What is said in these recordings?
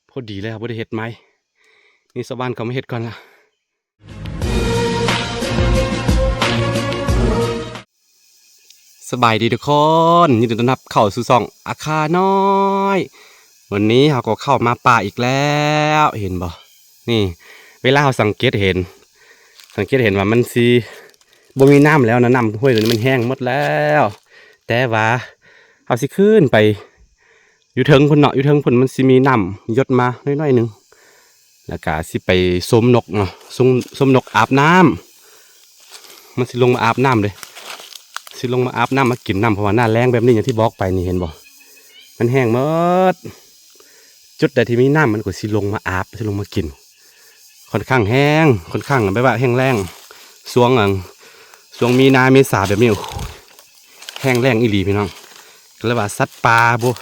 ພໍດີແລ້ວ ບໍ່ໄດ້ເຮັດໃໝ່ ນີ້ຊາວບ້ານເຂົາມາເຮັດກ່ອນລະ. ສະບາຍດີທຸກຄົນ ຍິນດີຕ້ອນຮັບເຂົ້າສູ່ຊ່ອງອາຄານ້ອຍ. ວັນນີ້ເຮົາກໍເຂົ້າມາປ່າອີກແລ້ວ ເຫັນບໍ່? ນີ້ ເວລາເຮົາສັງເກດເຫັນ ສັງເກດເຫັນວ່າມັນຊິບໍ່ມີນ້ຳແລ້ວນະ, ນ້ຳຫ້ວຍໂຕນີ້ມັນແຫ້ງໝົດແລ້ວ. ແຕ່ວ່າເຮົາຊິຂຶ້ນໄປຢູ່ເທິງພຸ້ນເນາະ, ຢູ່ເທິງພຸ້ນມັນຊິມີນ້ຳຢົດມາໜ້ອຍໆໜຶ່ງ. ແລ້ວກະຊິໄປຊົມນົກເນາະ, ຊົມ ຊົມນົກອາບນ້ຳ. ມັນຊິລົງມາອາບນ້ຳເດ້, ຊິລົງມາອາບນ້ຳ ມາກິນນ້ຳ ເພາະວ່າໜ້າແລ້ງແບບນີ້ ຢ່າງທີ່ບອກໄປນີ້ ເຫັນບໍ່? ມັນແຫ້ງໝົດ. ຈຸດໃດທີ່ມີນ້ຳ ມັນກໍຊິລົງມາອາບ ຊິລົງມາກິນ. ຂ້ອນຂ້າງແຫ້ງ ຂ້ອນຂ້າງແບບວ່າແຫ້ງແລ້ງ. ຊ່ວງອັນ ຊ່ວງມີນາເມສາແບບນີ້ ໂອ້ໂຫ ແຫ້ງແລ້ງອີ່ຫຼີພີ່ນ້ອງ. ກໍເລີຍວ່າສັດປ່າ ບໍ່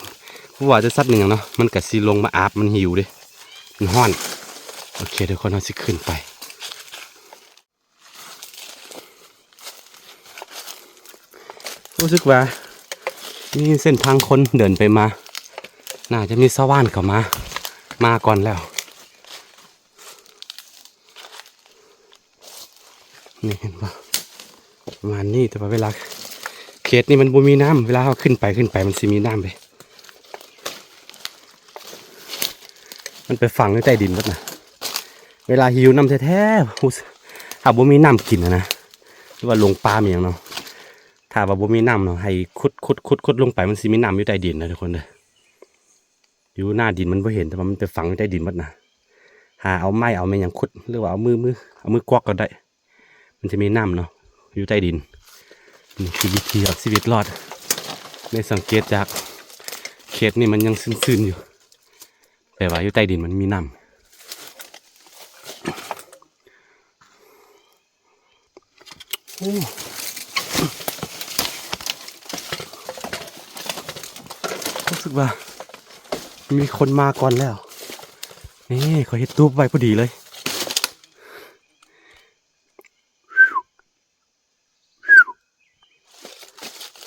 ບໍ່ວ່າຈະສັດອີ່ຫຍັງເນາະ ມັນກໍຊິລົງມາອາບ ມັນຫິວເດ້ ມັນຮ້ອນ. ໂອເຄ ທຸກຄົນ ເຮົາຊິຂຶ້ນໄປ. ຮູ້ສຶກວ່າມີເສັ້ນທາງຄົນເດີນໄປມາ, ໜ້າຈະມີຊາວບ້ານເຂົາມາ ມາກ່ອນແລ້ວ. ນີ້ເຫັນບໍ່? ປະມານນີ້, ແຕ່ວ່າເວລາເຂດນີ້ມັນບໍ່ມີນ້ຳ, ເວລາເຮົາຂຶ້ນໄປ ຂຶ້ນໄປມັນຊິມີນ້ຳເດ້. ມັນໄປຝັງຢູ່ໃຕ້ດິນໝົດນະ. ເວລາຫິວນ້ຳແທ້ໆ ຮູ້ສຶກ ຖ້າບໍ່ມີນ້ຳກິນນະ ຫຼືວ່າຫຼົງປ່າມີຫຍັງເນາະ, ຖ້າວ່າບໍ່ມີນ້ຳເນາະ ໃຫ້ຂຸດ ຂຸດ ຂຸດ ຂຸດລົງໄປ ມັນຊິມີນ້ຳຢູ່ໃຕ້ດິນນະທຸກຄົນເດີ. ຢູ່ໜ້າດິນມັນບໍ່ເຫັນ, ແຕ່ວ່າມັນໄປຝັງຢູ່ໃຕ້ດິນໝົດນະ. ຫາເອົາໄມ້ເອົາແມ່ນຫຍັງຂຸດ ຫຼືວ່າເອົາມື ມື ເອົາມືກວັກກໍໄດ້. ມັນຈະມີນ້ຳເນາະ ຢູ່ໃຕ້ດິນ. ນີ້ຄືວິທີເອົາຊີວິດລອດ. ໄດ້ສັງເກດຈາກເຂດນີ້ມັນຍັງຊືນໆຢູ່, ແປວ່າຢູ່ໃຕ້ດິນມັນມີນ້ຳ. ໂອ້ ຮູ້ສຶກວ່າມີຄົນມາກ່ອນແລ້ວ. ນີ້ ຂ້ອຍເຮັດຕູບໄວ້ພໍດີເລີຍ.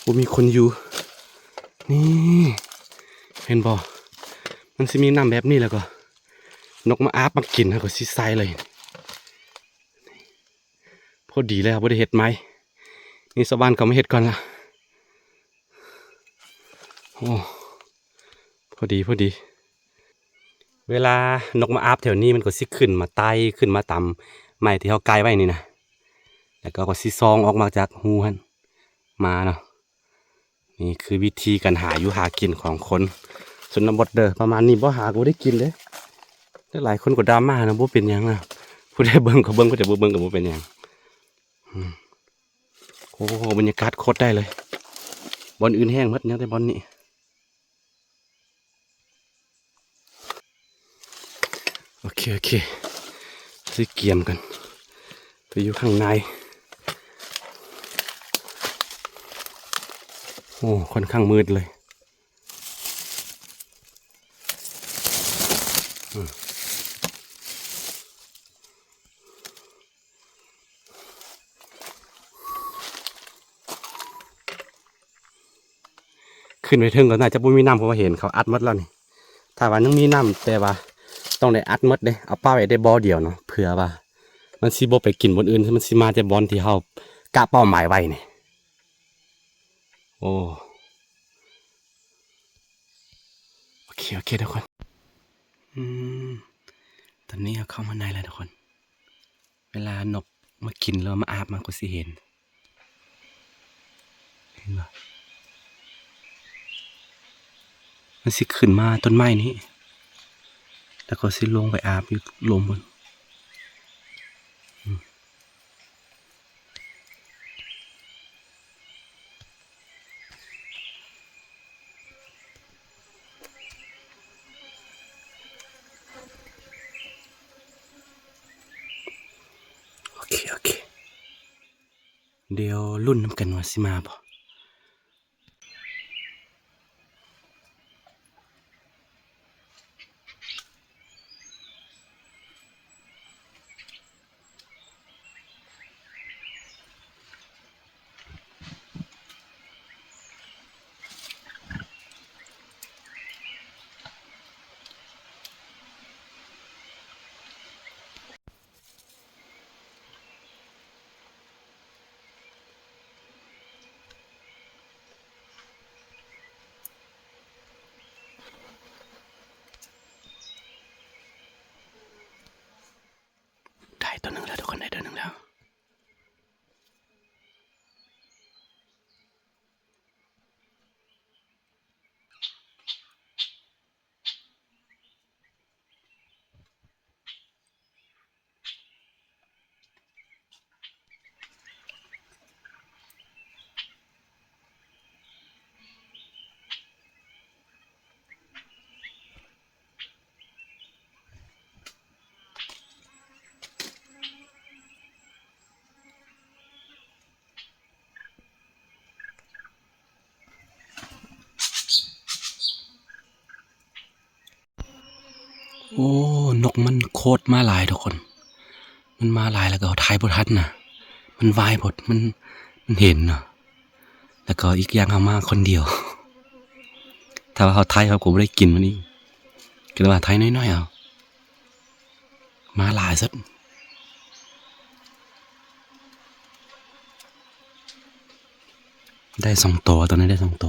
ບໍ່ມີຄົນຢູ່. ນີ້ ເຫັນບໍ່? ມັນຊິມີນ້ຳແບບນີ້ ແລ້ວກໍນົກມາອາບມາກິນ ແລ້ວກໍຊິໃສ່ເລີຍ. ພໍດີແລ້ວ ບໍ່ໄດ້ເຮັດໃໝ່. ນີ້ຊາວບ້ານເຂົາມາເຮັດກ່ອນລະ. ໂອ້ ພໍດີ ພໍດີ. ເວລານົກມາອາບແຖວນີ້ ມັນກໍຊິຂຶ້ນມາໄຕ່ ຂຶ້ນມາຕາມໄມ້ທີ່ເຮົາກາຍໄວ້ນີ້ນະ, ແລ້ວກໍ ກໍຊິຊອງອອກມາຈາກຮູຫັ້ນມາເນາະ. ນີ້ຄືວິທີການຫາຢູ່ຫາກິນຂອງຄົນຊົນນະບົດເດີ, ປະມານນີ້ບໍ່ຫາກໍບໍ່ໄດ້ກິນເດ້. ຫຼາຍໆຄົນກໍດຣາມານະ, ບໍ່ເປັນຫຍັງນະ, ຜູ້ໃດເບິ່ງກໍເບິ່ງ ຜູ້ໃດບໍ່ເບິ່ງກໍບໍ່ເປັນຫຍັງ. ອືມ ໂອ້ ບັນຍາກາດໂຄດໄດ້ເລີຍ, ບ່ອນອື່ນແຫ້ງໝົດ ຍັງແຕ່ບ່ອນນີ້. ໂອເຄ ໂອເຄ ຊິກຽມກັນໄປຢູ່ຂ້າງໃນ. ໂອ້ ຂ້ອນຂ້າງມືດເລີຍ. ອືມ ຂຶ້ນໄປເທິງກໍໜ້າຈະບໍ່ມີນ້ຳ ເພາະວ່າເຫັນເຂົາອັດໝົດແລ້ວນີ້. ຖ້າວ່າຍັງມີນ້ຳ ແຕ່ວ່າຕ້ອງໄດ້ອັດໝົດເດ້, ເອົາປະໄວ້ໄດ້ບໍ່ດຽວເນາະ ເພື່ອວ່າມັນຊິບໍ່ໄປກິນບ່ອນອື່ນ, ມັນຊິມາແຕ່ບ່ອນທີ່ເຮົາກະເປົ້າໝາຍໄວ້ນີ້. ໂອ້ ໂອເຄ ໂອເຄ ທຸກຄົນ. ອືມ ຕອນນີ້ເຮົາເຂົ້າມາໃນແລ້ວທຸກຄົນ. ເວລານົກມາກິນ ຫຼືວ່າມາອາບ ມັນກໍຊິເຫັນ ເຫັນບໍ່? ມັນຊິຂຶ້ນມາຕົ້ນໄມ້ນີ້ ແລ້ວກໍຊິລົງໄປອາບຢູ່ລຸ່ມພຸ້ນ. ອືມ ໂອເຄ ໂອເຄ ດຽວລຸ້ນນຳກັນວ່າຊິມາບໍ່. ໂ ໂອ້ ນົກມັນໂຄດມາຫຼາຍທຸກຄົນ. ມັນມາຫຼາຍແລ້ວກໍເຮົາຖ່າຍບໍ່ທັນນະ. ມັນໄວໂພດ ມັນ ມັນເຫັນເນາະ. ແລ້ວກໍອີກຢ່າງເຮົາມາຄົນດຽວ. ຖ້າວ່າເຮົາຖ່າຍ ເຮົາກໍບໍ່ໄດ້ກິນມັນອີກ. ກໍເລີຍວ່າຖ່າຍໜ້ອຍໆເອົາ. ມາຫຼາຍສຸດ. ໄດ້ສອງໂຕ ຕອນນີ້ໄດ້ສອງໂຕ.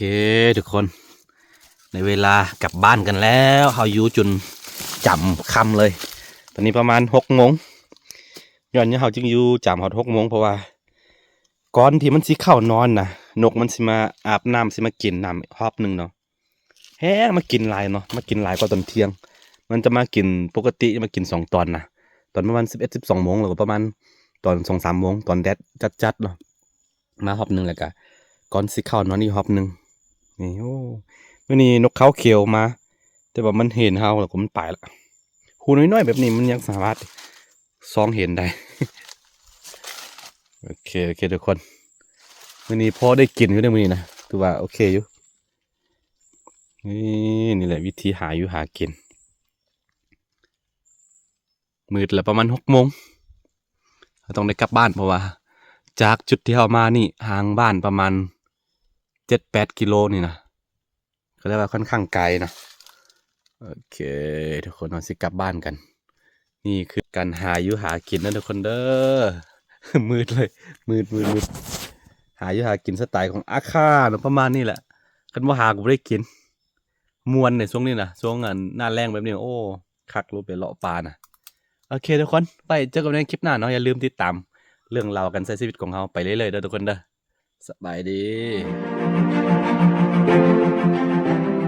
ເຄ ທຸກຄົນ ໄດ້ເວລາກັບບ້ານກັນແລ້ວ. ເຮົາຢູ່ຈົນຈຳຄ່ຳເລີຍ. ຕອນນີ້ປະມານຫົກໂມງ. ຍ້ອນຫຍັງເຮົາຈຶ່ງຢູ່ຈຳຮອດຫົກໂມງ? ເພາະວ່າກ່ອນທີ່ມັນຊິເຂົ້ານອນນະ, ນົກມັນຊິມາອາບນ້ຳ, ຊິມາກິນນ້ຳຮອບໜຶ່ງເນາະ. ແຮງມາກິນຫຼາຍເນາະ, ມາກິນຫຼາຍກວ່າຕອນທ່ຽງ. ມັນຈະມາກິນ, ປົກກະຕິຈະມາກິນສອງຕອນນະ, ຕອນປະມານສິບເອັດ ສິບສອງໂມງ ແລ້ວກໍປະມານຕອນສອງສາມໂມງ ຕອນແດດຈັດໆເນາະ. ມາຮອບໜຶ່ງ ແລ້ວກະກ່ອນຊິເຂົ້ານອນອີກຮອບໜຶ່ງ. ນີ້ ໂອ້ ມື້ນີ້ນົກເຂົາຂຽວມາ, ແຕ່ວ່າມັນເຫັນເຮົາແລ້ວກໍມັນໄປລະ. ຮູນ້ອຍໆແບບນີ້ມັນຍັງສາມາດສ່ອງເຫັນໄດ້. ໂອເຄ ໂອເຄ ທຸກຄົນ, ມື້ນີ້ພໍໄດ້ກິນຢູ່ເດ້ ມື້ນີ້ນະ, ຖືວ່າໂອເຄຢູ່. ນີ້ ນີ້ແຫຼະວິທີຫາຢູ່ຫາກິນ. ມືດແລ້ວ ປະມານຫົກໂມງ ເຮົາຕ້ອງໄດ້ກັບບ້ານ, ເພາະວ່າຈາກຈຸດທີ່ເຮົາມານີ້ຫ່າງບ້ານປະມານເຈັດແປດກິໂລນີ້ນະ, ກໍເລີຍວ່າຂ້ອນຂ້າງໄກນະ. ໂອເຄ ທຸກຄົນ, ເຮົາຊິກັບບ້ານກັນ. ນີ້ຄືການຫາຢູ່ຫາກິນນະທຸກຄົນເດີ. ມືດເລີຍ ມືດ ມືດ ມືດ. ຫາຢູ່ຫາກິນສະໄຕຂອງອາຄາເນາະ, ປະມານນີ້ແຫຼະ. ຄັນບໍ່ຫາກໍບໍ່ໄດ້ກິນ. ມ່ວນໃນຊ່ວງນີ້ນະ, ຊ່ວງອັນໜ້າແລ້ງແບບນີ້, ໂອ້ ຄັກໂລດ ໄປເລາະປ່ານະ. ໂອເຄ ທຸກຄົນ, ໄວ້ເຈີກັນໃນຄລິບໜ້າເນາະ. ຢ່າລືມຕິດຕາມເລື່ອງລາວການໃຊ້ຊີວິດຂອງເຮົາໄປເລື້ອຍໆເດີ ທຸກຄົນເດີ. ສະບາຍດີ.